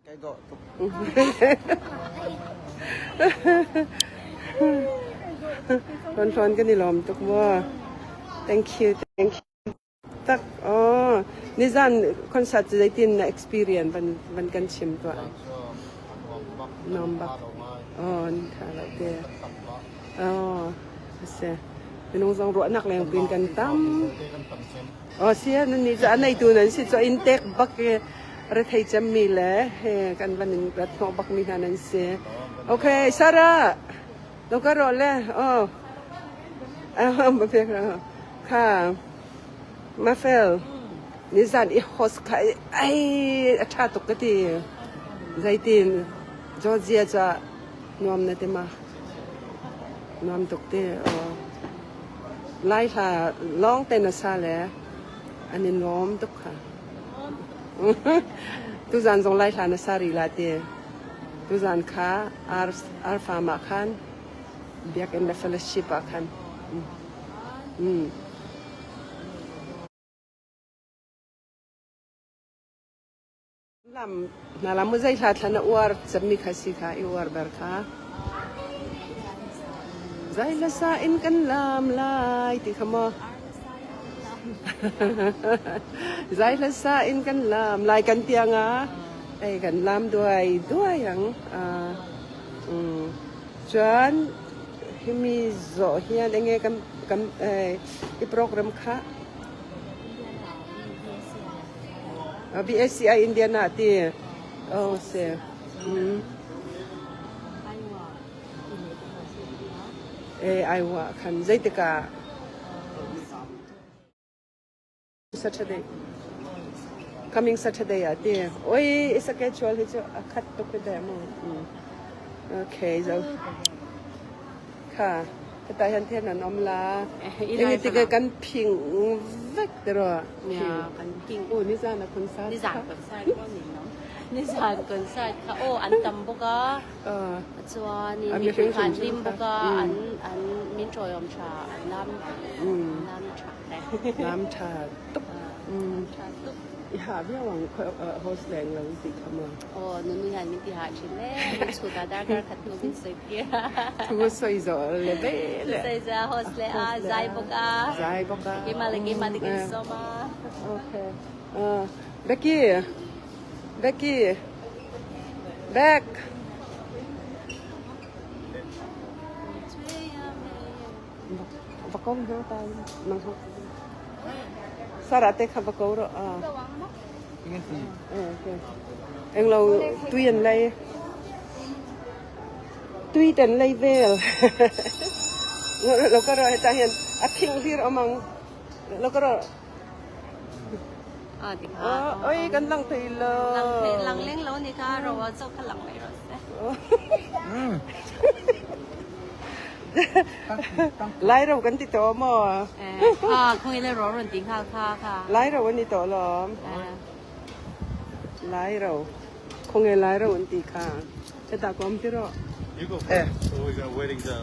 Kai dawh tuk. Hlawn hlawn kan i lawm tuk maw? Thank you, thank you. Tak oh, nizan concert cu zeitin na experience van van kan chim tuah. Nuam bak. Oh, tha lo te. Oh, ase. Minung zong ruahnak leng pin kan tam. Oh, sia nan ni cu a neitu nan si cu in tek bak i rethei cemmi le he kan van in rat hnawh bak mi hna nan si. Okay, Sarah. Lo ka ro le. Oh. Ah, ma pek ra. Kha. Mafel. Nizan i host kha ai a tha tuk ka ti. Zeitin Georgia ca nuam na ti ma? Nuam tuk ti. Oh. Lai hla lawng te na sa le an i nuam tuk kha. Tuzan zong Lai hla na sa rih la ti. Tuzan kha ar ar farm ah khan biakinn le fellowship ah khan. Mm. Lam hna lam mu zei hla thla na uar cemmi kha si kha i uar ber kha. Zai la sa in kan lam lai ti kha maw? Zai hla sa in kan lam lai kan tiang ah ei kan lam duai duai ang. Chuan himi zawh hian enge kan kan i program kha BSCI Indiana ti oh se. E Iowa khan zeitikah Saturday coming Saturday ah ti oi isa schedule hi cu a khat tuk hi deh mu okay zo kha heta hian then an om la enge tika kan phing vek tiro kan phing u ni zan a concert ni zan concert ko ni no ni zan concert kha o an tam bawk a Chuan in mipui kha an hlim bawk a, an an min tawiawm tha, an lam lam tha hle. Lam tha tuk. Lam tha tuk. I hah viau ang host leng lo ti kha maw? Aw, nunu hian min ti hah thin le, min chhut a darkar khat hnu min sawi tir a. Thu sawi zawh le ve le. Thu sawi zawh a host leh a, zai bawk a. Zai bawk a. Keimah leh keimah te kan sawm a. Okay. Becky, Becky. Back. Va ko hna ta nang ho. Sara te kha va ko ro a. Eng lo tui an lei. Tui ten lei vel. Lo ka ro heta hian a thing hlir awm ang. Lo ka ro. À, ti kha. Oi, kan lang thei lo. Lang thei, lang leng lo ni kha, ro a chok kha lang mai ro se. Lai ro kan ti to maw? Eh, kha, khoi le ro ron ti nghal kha kha. Lai ro an ni to lom. Lai ro. Khonge lai ro an ti kha. Heta kom ti ro. You go Eh. first. So we are waiting the.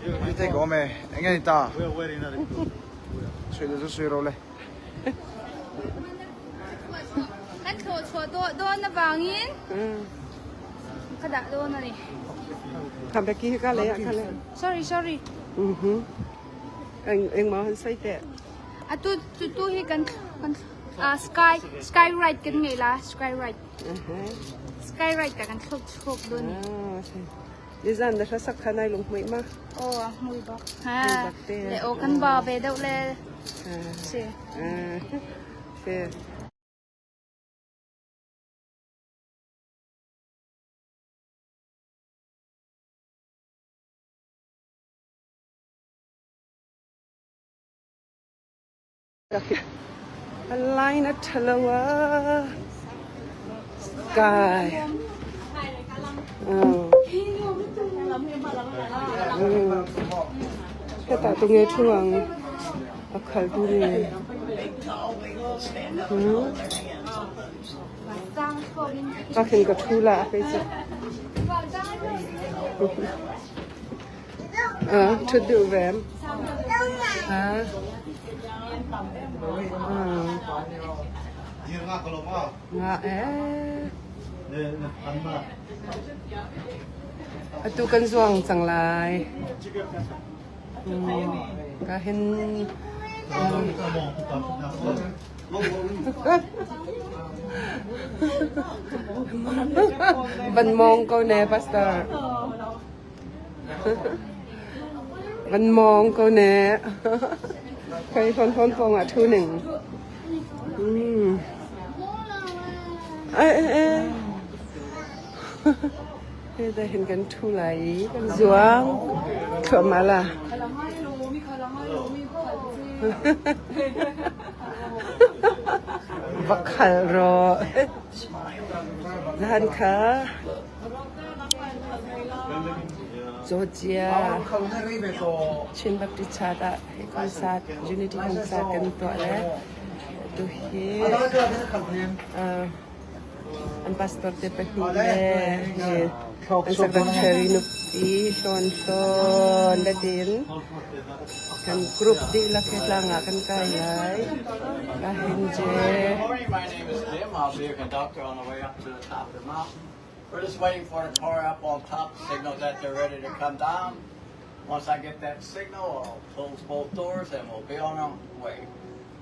You take home eh. Enge ni ta. We are waiting another group. Sui le chu sui ro le. Kan thlawh chhuah dawh dawn avangin ka dah dawn a ni. Kha Becky hi ka lei ah kha le. Sorry, sorry. Mhm. Eng eng ma han sai te. Atu tu tu hi kan kan sky sky ride kan ngei la sky ride. Sky ride ka kan thlawk chhuak dawn ni. Nizan na hlasak kha nai lung hmuih ma? Aw, a hmui bak. Ha. Le aw kan ba ve deuh le. Si. Si. A line a ṭha lo a sky. Hetah tunge thu ang a khal tu ni. Ka khin ka thu la a chu. Ṭhut duh ve. Nga eh. Atu kan zuang cang lai. Ka hin Van mong ko ne pastor. Van mong ko ne. Kai hon hon pong ah thu ning. Ai ai ai. Hei hin kan thu lai i kan zuang thluahmah la. Va khal rawh. Zahan kha Georgia Chin Baptist Church ah hi concert Unity concert kan tuah le tu hi An pastor te pahnih le an secretary nupi Hlawn Hlawn le tiin kan group dihlak he tlang ah kan kai lai. Ka hin je. Good morning. My name is Jim. I'll be your conductor on the way up to the top of the mountain. We're just waiting for the car up on top to signal that they're ready to come down. Once I get that signal, I'll close both doors and we'll be on our way.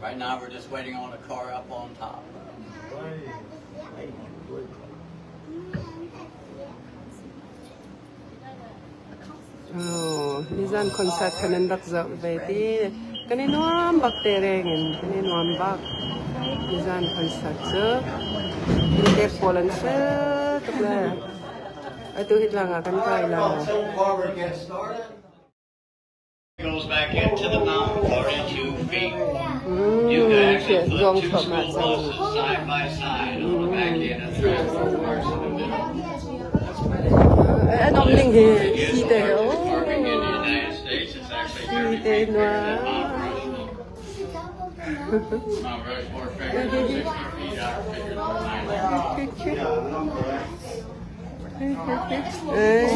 Right now, we're just waiting on the car up on top. Oh, nizan concert kha nan rak zoh ve ti. Kan i nuam bak te reng in kan i nuam bak. Nizan concert cu inte pawl an fel tuk le. Atu hi tlang ah kan kai la. Forward get started. Goes back into the mountain 42 feet. You can actually put Zong two thluahmah school cang. buses side by side on the back end and transport cars in the middle. An om ning hi si te Largest oh. carving in the United States. It's actually Si 30 te feet bigger nua. than Mount Rushmore. Mount Rushmore figures are 60 feet, our figures are 90. Cute, cute. Eh.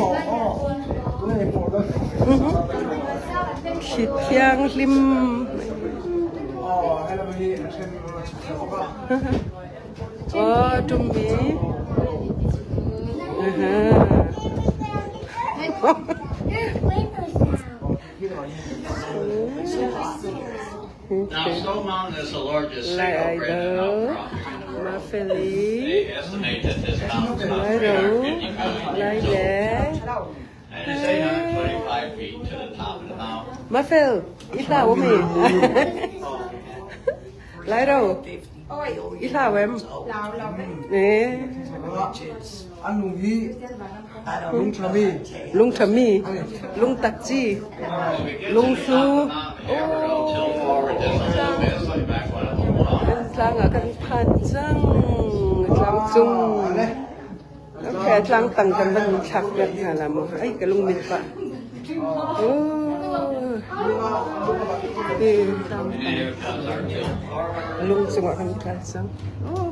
Thli thianghlim. Oh, tummi. Now, Stone Mountain is the largest Lai single ai granite do. outcropping in the Ma world. feli. They estimate that this mountain is about Lai ro. 350 million Lai years le. old. And it's 825 feet to the top of the mountain. Ma fel. I hlau mi. Lai ro. I hlau em. Eh. An lung hi lung thami. Lung thami. Lung tak chi. As we get to Lung the hlu. top of the mountain here, we're gonna tilt forward just a little bit, so you might wanna hold on. Kan tlang ah kan phan cang. Tlang cung. Okay, tlang tang kan van thlak piak hna la mu. Ai ka lung mit pah. Oh. Eh, And here comes our tilt forward. lung cungah kan tla cang. Oh.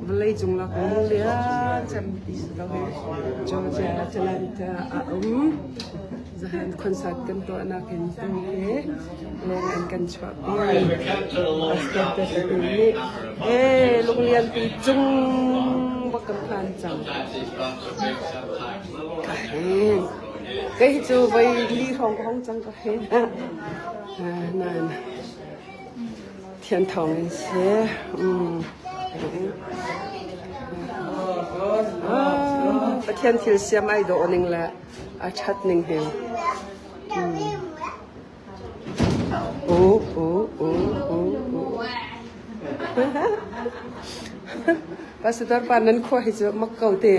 Vawlei cung lak lung lian cem ti si lo hi Georgia Atlanta a um. Zahan concert kan tuahnak in tu hi leng an kan chuahpi. As we come to the lower Pastor top te here, we pahnih may nih encounter a bump or eh two. lung lian pi cung bak kan phan cang. Sometimes these bumps are big, sometimes little. and Hmm. Kei hi cu voi li hrawng ka hong cang ka he. Ah, nan thian thawng in si. Mm. Ah, Pathian thil siam ai dawh ning le a ṭhat ning hi. Mm. Oh, oh, oh, oh, oh. Pastor pa nan khua hi cu mak ko te.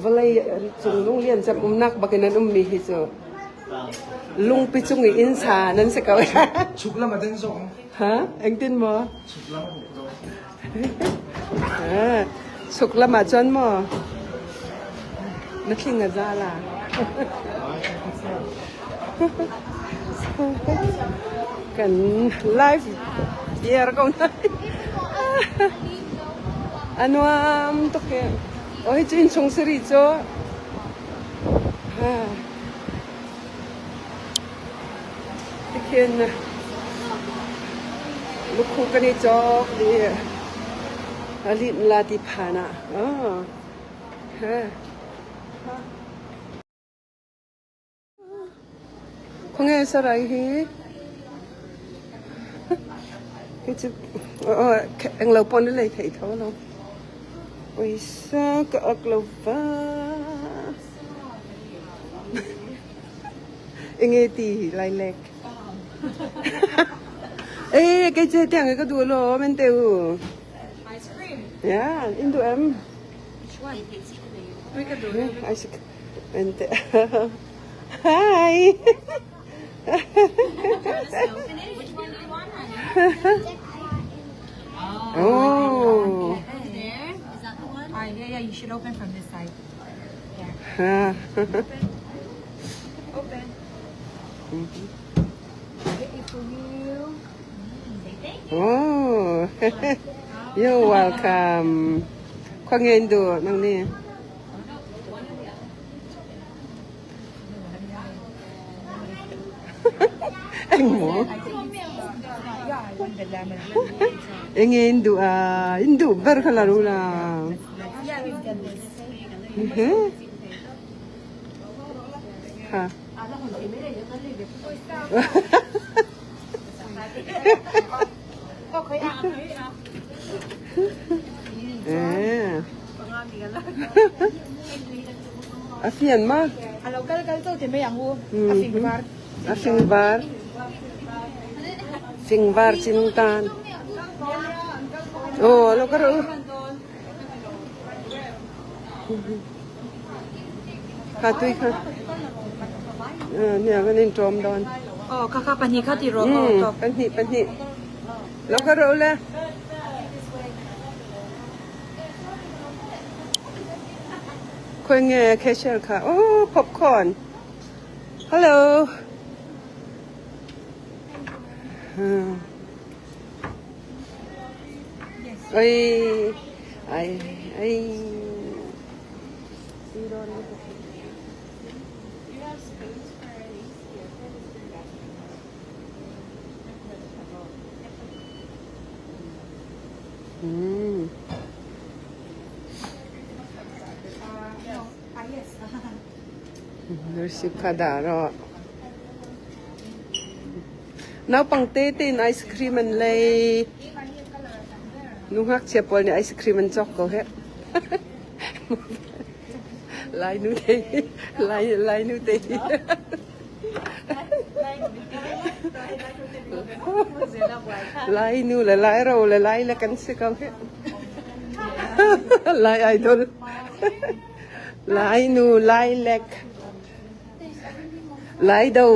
Vawlei cung lung lian cem umnak bakin an ummi hi cu lungpi cung i inn sa nan si ko. Chuk lam a den zong. Ha? Engtin maw? Chuk lam a zo. Chuk lam ah cun maw? Na thling a za la. Kan live beer ko na. A nuam tuk hi. Oh, hi cu innchung sari cu. Ha. Tikhin. Lukhu kan i cawk i a linh la ti phan ah. Oh. Ha. Khawnge sarai hi? Hi chu englo pawh na lei thei tho lo. Pawisa ka ak lo va. Enge ti lailek. E kei che tiang ka duh lo men te u. Ice cream. Yeah, in duh em? Which one? Ice cream. Hi. Which one do you want, honey? Oh. There? Is that the one? Alright, yeah, yeah, you should open from this side. Ha. Open. Get it for you. Say thank you. Oh. You're welcome. Khawnge in duh nang ni? Engmaw? Enge in duh a, in duh ber kha la ru la. Ha. Eh. A fian ma? A lo kal kal cho te mai ang u. A fing var. A fing var. Fing var chin tan. Oh, lo kar u. Kha tui kha. Nia kan in tawm dawn. Oh, kha kha pahnih kha ti rawh. Oh, tawp. Pahnih pahnih. Lo kar u le. Khawi nge cashier kha? Oh, popcorn. Hello. Oi, ai, ai. Mm. Nurse kha dah rawh. Naupang te tein ice cream an lei. Nu ngakchia pawl nih ice cream an cawk ko heh. Lai nu te lai lai nu te Lai nu le lai ro le lai le kan si ko hih. Lai idol. Lai nu lai lek. Lai do.